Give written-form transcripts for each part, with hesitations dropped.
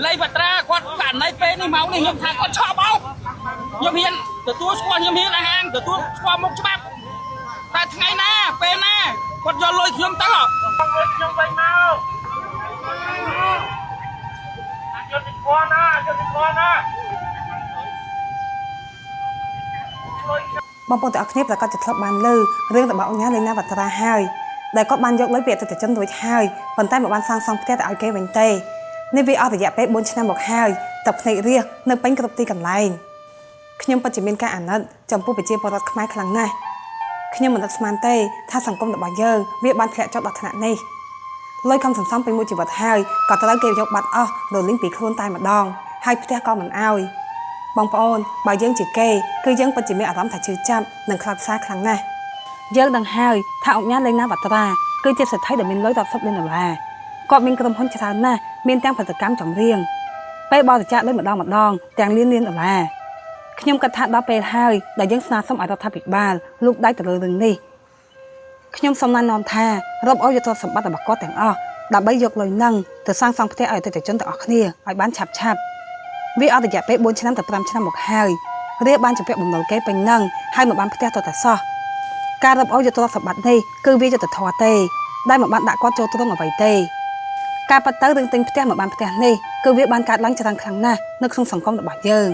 លៃបត្រាគាត់ករណីពេលនេះមកនេះខ្ញុំថាគាត់ឆក់បោកខ្ញុំហ៊ានទទួលស្គាល់ខ្ញុំហ៊ានអះអាងទទួលស្គាល់មុខច្បាប់តែថ្ងៃណាពេលណាគាត់យកលុយខ្ញុំទៅ លុយខ្ញុំវិញមកយុទ្ធធម៌ណាយុទ្ធធម៌ណា បងប្អូនទាំងអស់គ្នាប្រកាសជាធ្លាប់បានលើរឿងរបស់អង្គការលេណាវត្រាហើយដែលគាត់បានយកលុយពីអតិថិជនរួចហើយប៉ុន្តែមិនបានសាងសង់ផ្ទះទៅឲ្យគេវិញទេនេះវាអស់រយៈពេល4ឆ្នាំមកហើយតែភ្នែករាសនៅពេញគ្រប់ទីកន្លែងខ្ញុំពិតជាមានការអាណិតចំពោះប្រជាពលរដ្ឋខ្មែរខ្លាំងណាស់ខ្ញុំមិននឹកស្មានទេថាសង្គមរបស់យើងវាបានធ្លាក់ចុះដល់ថ្នាក់នេះលុយខំសន្សំពេញមួយជីវិតហើយក៏ត្រូវគេយកបាត់អស់រលីងពីខ្លួនតែម្ដងហើយផ្ទះក៏មិនអោយ បងប្អូនបើយើងជាគេគឺយើងពិតជាមានអារម្មណ៍ថាឈឺចាប់និងខ្លោចផ្សាខ្លាំងណាស់យើងដឹងហើយថាអង្គការលេងណាវត្រាគឺជាសេដ្ឋីដែលមានលុយរាប់សិបលានដុល្លារគាត់មានក្រុមហ៊ុនច្រើនណាស់មានទាំងផលិតកម្មចម្រៀងពេលបរិច្ចាគលុយម្ដងម្ដងទាំងលានលានដុល្លារខ្ញុំគិតថាដល់ពេលហើយដែលយើងស្នើសុំឲ្យរដ្ឋាភិបាលលូកដៃទៅលើរឿងនេះខ្ញុំសូមណែនាំថារាប់អោយយកទ្រព្យសម្បត្តិរបស់គាត់ទាំងអស់ដើម្បីយកលុយនឹងទៅសាងសង់ផ្ទះឲ្យអតិថិជនទាំងអស់គ្នាឲ្យបានឆាប់ឆាប់ វាអត់រយៈពេល4ឆ្នាំទៅ5ឆ្នាំមកហើយរាបានជំពាក់បំណុលគេពេញនឹងហើយមិនបានផ្ទះតតែសោះការរឹបអូសយកទ្រព្យសម្បត្តិនេះគឺវាយុត្តិធម៌ទេដែលមិនបានដាក់គាត់ចូលទ្រង់អ្វីទេការប៉ັດទៅរឿងទិញផ្ទះមិនបានផ្ទះនេះគឺវាបានកើតឡើងច្រើនខ្លាំងណាស់នៅក្នុងសង្គមរបស់យើង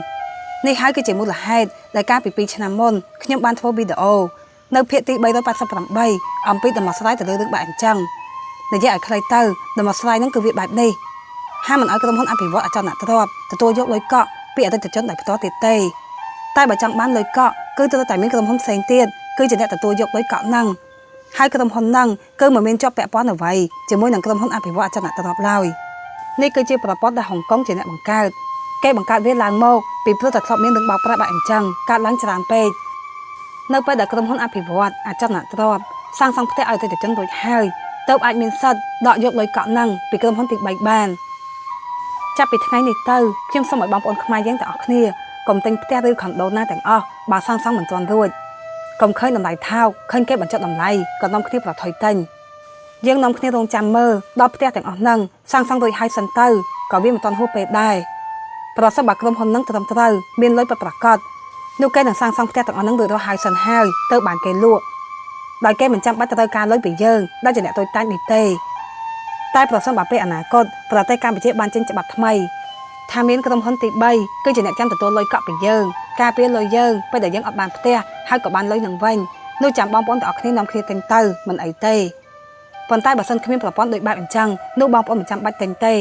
នេះហើយគឺជាមូលហេតុដែលកាលពី2ឆ្នាំមុនខ្ញុំបានធ្វើវីដេអូនៅភាគទី388អំពីដំណោះស្រាយទៅលើរឿងបែបអញ្ចឹងនិយាយឲ្យខ្លីទៅដំណោះស្រាយហ្នឹងគឺវាបែបនេះ ហាមមិនឲ្យក្រុមហ៊ុនអភិវឌ្ឍអចលនទ្រព្យទទួលយកលុយកក់ពីអតិថិជនដោយផ្ទាល់ទៀតទេតែបើចង់បានលុយកក់គឺត្រូវតែមានក្រុមហ៊ុនផ្សេងទៀតគឺជាអ្នកទទួលយកលុយកក់ហ្នឹងហើយក្រុមហ៊ុនហ្នឹងគឺមិនមានជាប់ពាក់ព័ន្ធអ្វីជាមួយនឹងក្រុមហ៊ុនអភិវឌ្ឍអចលនទ្រព្យឡើយនេះគឺជាប្រព័ន្ធដែលហុងកុងជាអ្នកបង្កើតគេបង្កើតវាឡើងមកពីព្រោះតែធ្លាប់មានរឿងបោកប្រាស់បែបអញ្ចឹងកើតឡើងច្រើនពេកនៅពេលដែលក្រុមហ៊ុនអភិវឌ្ឍអចលនទ្រព្យសាងសង់ផ្ទះឲ្យអតិថិជនរួចហើយទើបអាចមានសិទ្ធិដកយកលុយកក់ហ្នឹងពីក្រុមហ៊ុនទី3បាន ចាប់ពីថ្ងៃនេះទៅខ្ញុំសូមឲ្យបងប្អូនខ្មែរយើងទាំងអស់គ្នាកុំទិញផ្ទះឬខុនដូណាទាំងអស់បើសាងសង់មិនទាន់រួចកុំឃើញតម្លៃថោកឃើញគេបញ្ចុះតម្លៃក៏នាំគ្នាប្រថុយទិញយើងនាំគ្នារងចាំមើលដល់ផ្ទះទាំងអស់ហ្នឹងសាងសង់រួចហើយសិនទៅក៏វាមិនទាន់ហួសពេលដែរប្រសិនបើក្រុមហ៊ុនហ្នឹងត្រឹមត្រូវមានលុយពិតប្រាកដនោះគេនឹងសាងសង់ផ្ទះទាំងអស់ហ្នឹងរួចរាល់ហើយសិនហើយទៅបានគេលក់ដោយគេមិនចាំបាច់ត្រូវការលុយពីយើងដែលជាអ្នកតូចតាចនេះទេ តែប្រសិនបើពេលអនាគតប្រទេសកម្ពុជាបានចេញច្បាប់ថ្មីថាមានក្រុមហ៊ុនទី3គឺជាអ្នកចាំទទួលលុយកក់ពីយើងការពារលុយយើងពេលដែលយើងអត់បានផ្ទះហើយក៏បានលុយនឹងវិញនោះចាំបងប្អូនទាំងអស់គ្នានាំគ្នាទិញទៅមិនអីទេប៉ុន្តែបើសិនគ្មានប្រព័ន្ធដូចបែបអញ្ចឹងនោះបងប្អូនមិនចាំបាច់ទិញទេ